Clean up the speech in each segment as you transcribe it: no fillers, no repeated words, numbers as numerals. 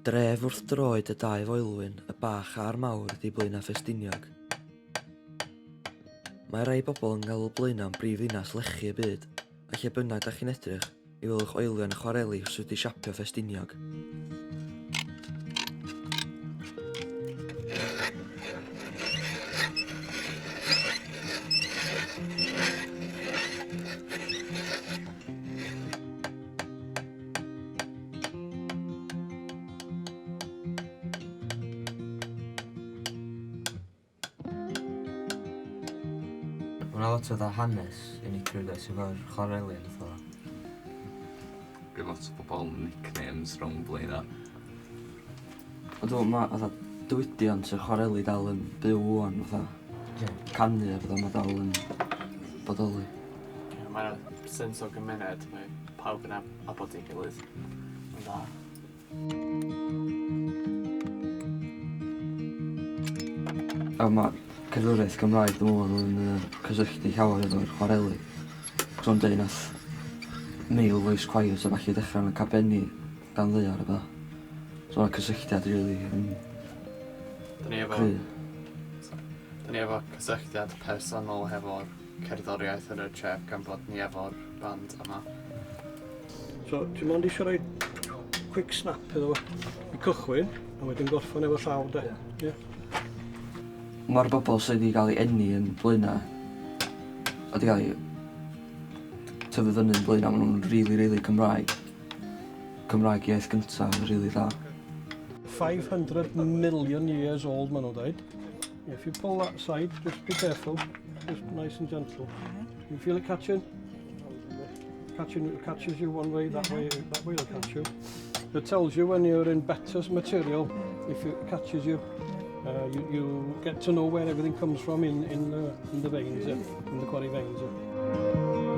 Dref wrth droed y dau Foelwyn, y bach a'r mawr, ydi Blaenau Ffestiniog. Mae rhai bobl yn galw Blaenau'n brif ddinas lechi y byd, a lle bynnag da chi'n edrych, mi welwch oelion y chwareli sydd wedi siapio Ffestiniog. Mae 'na lot o fatha hanes unigryw does efo'r chwareli a petha fel 'a. Gen lot o bobol nicknames rownd Blaena. Ond dwi me'wl ma' fatha diwydiant y chwareli dal yn byw ŵan fatha. Ie. Canu a petha ma' dal yn bodoli. Ie ma' 'na sense o gymuned mae pawb yn ab- nabod ei gilydd. Ma'n dda. A ma' cerddoriaeth Gymraeg dwi me'wl yn yy cysylltu llawer efo'r chwareli. 'Chos o'n deud nath male voice choirs a ballu dechra yn y cabenni dan ddaear a petha. So ma' cysylltiad rili yn 'Dan ni efo... Cry. 'Dan ni efo cysylltiad personol hefo'r cerddoriaeth yn y tref gan bod ni efo'r band yma. So ti mond eisiau rhoi quick snap iddo fo i cychwyn a wedyn gorffen efo llaw de. Ie. Yeah. Mae'r bobl sydd wedi cael ei eni yn Blaenau a wedi cael eu tyfu fyny yn Blaenau, maen nhw'n rili, rili Cymraeg. Cymraeg iaith gyntaf yn rili dda. 500 million years old maen nhw'n dweud. If you pull that side, just be careful. Just nice and gentle. You feel it catching? Catching, it catches you one way, that way, that way it'll catch you. It tells you when you're in better material, if it catches you. You, you get to know where everything comes from in, in, the, in the veins, yeah, in the quarry veins. Yeah.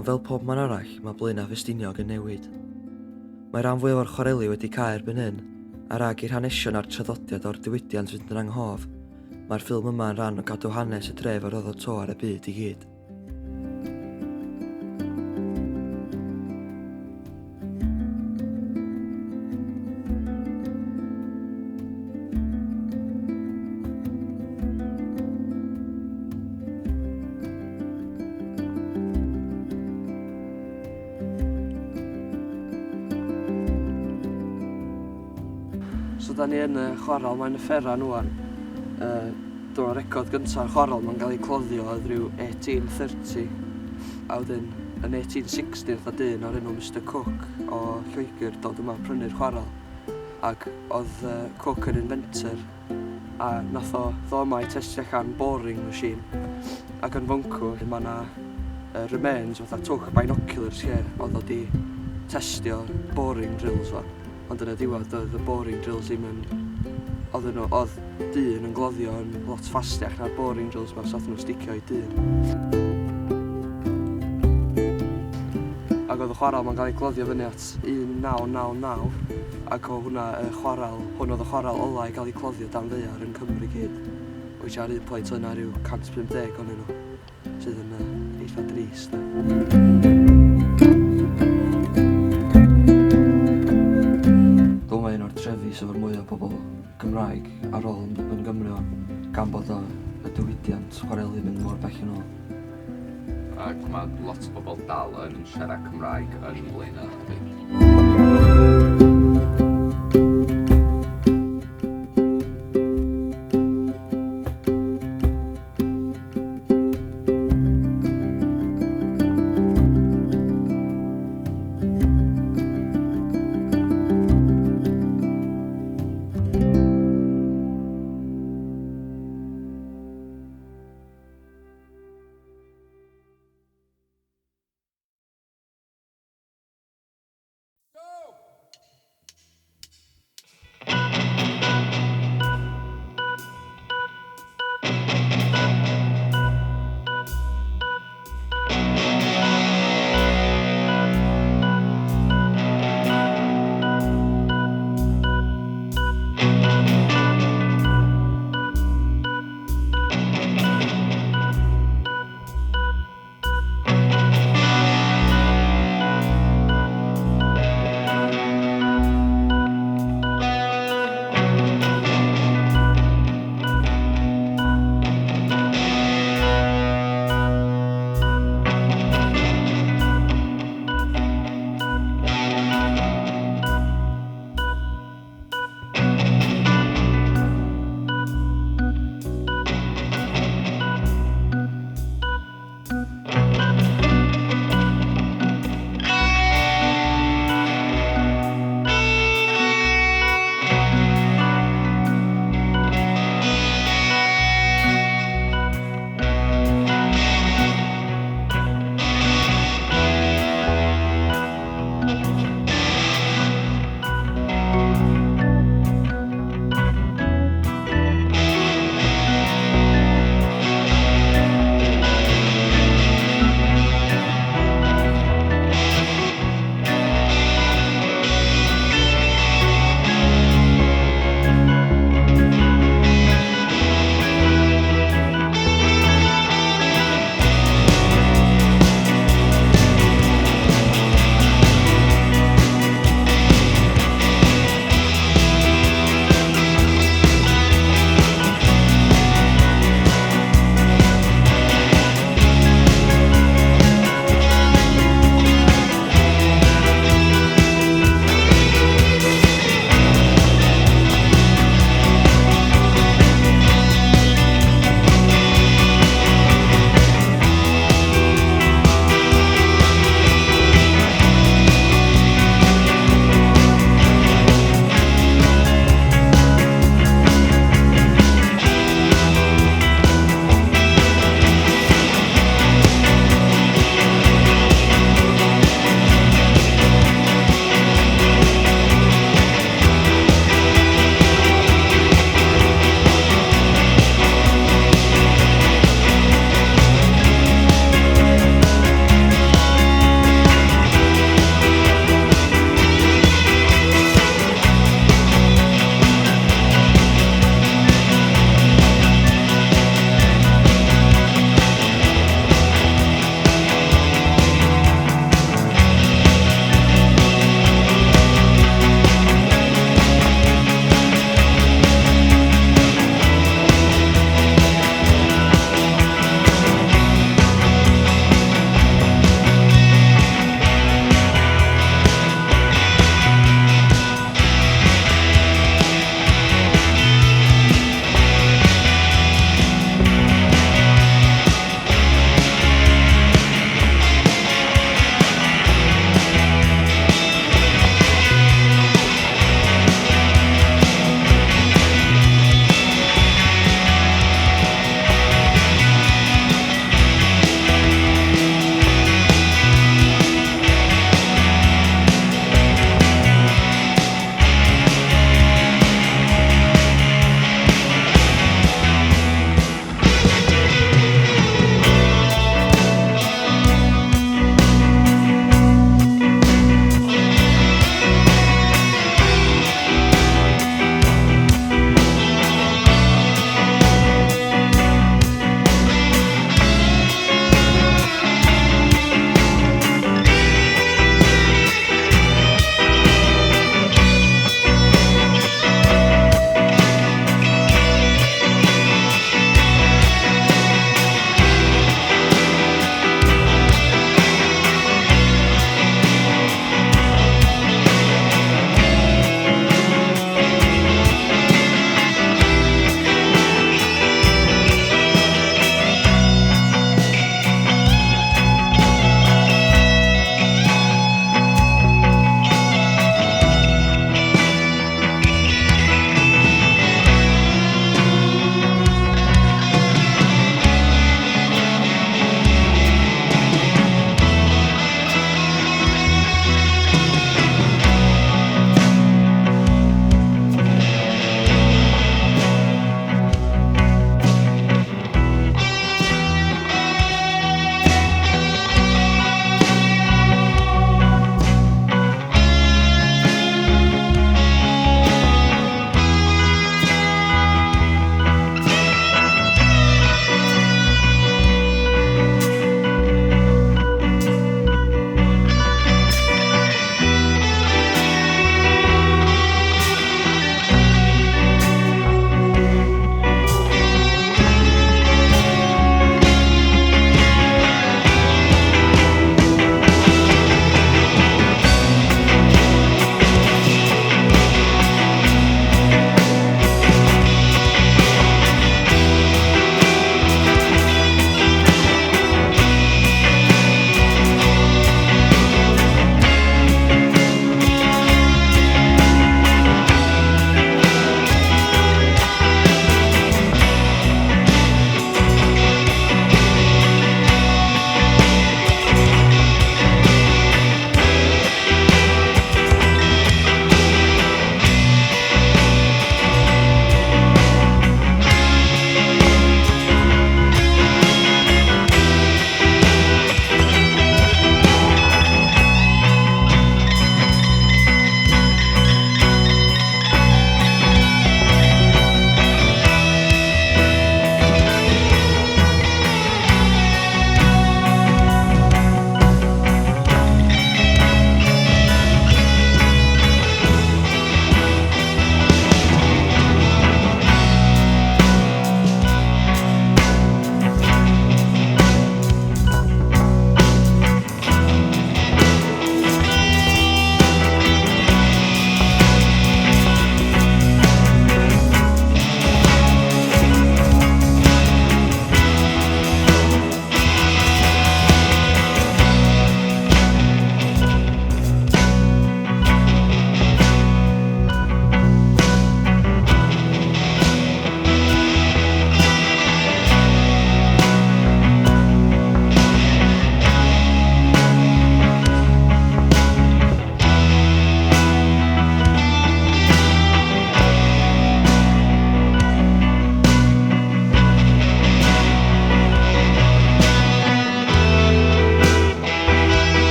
Ond fel pob man arall, mae Blaenau Ffestiniog yn newid. Mae rhan fwyaf o'r chwareli wedi cau erbyn hyn, a rhag i'r hanesion a'r traddodiad o'r diwydiant fynd yn anghof, mae'r ffilm yma yn rhan o gadw hanes y dref a roddodd to ar y byd i gyd. So da ni yn y chwarel, mae'n y fferan ŵan. Uh, dyma'r record gyntaf chwarel mae'n cael ei cloddio oedd rhyw 1830. A wedyn yn 1860 nath dyn o'r enw Mr Cook o Lloegr dod yma prynu'r chwarel. Ac oedd uh, Cook yn inventor a nath o ddo yma i testio allan boring machine. Ac yn fwncw mae yna uh, remains fatha twch binoculars lle oedd o di testio boring drills fo. Ond yn y diwedd doedd y boring drills ddim yn... Oedden nhw, oedd dyn yn gloddio yn lot ffastiach na'r boring drills ma, so athyn nhw sticio i dyn. Ac oedd y chwarel ma'n cael ei gloddio fyny at 1999, ac o hwnna y chwarel, hwn oedd y chwarel ola i gael ei cloddio dan ddaear yn Cymru gyd. Which ar un pwynt oedd 'na ryw 150 ohonyn nhw. Sydd yn uh, eitha drist. Dwi'n mae un o'r trefi sydd efo'r mwyaf o bobl Gymraeg ar ôl yn, yn Gymru o'n gan bod o y diwydiant chwareli mynd mor bell yn ôl. Ac mae lot o bobl dal yn siarad Cymraeg yn Blaenau.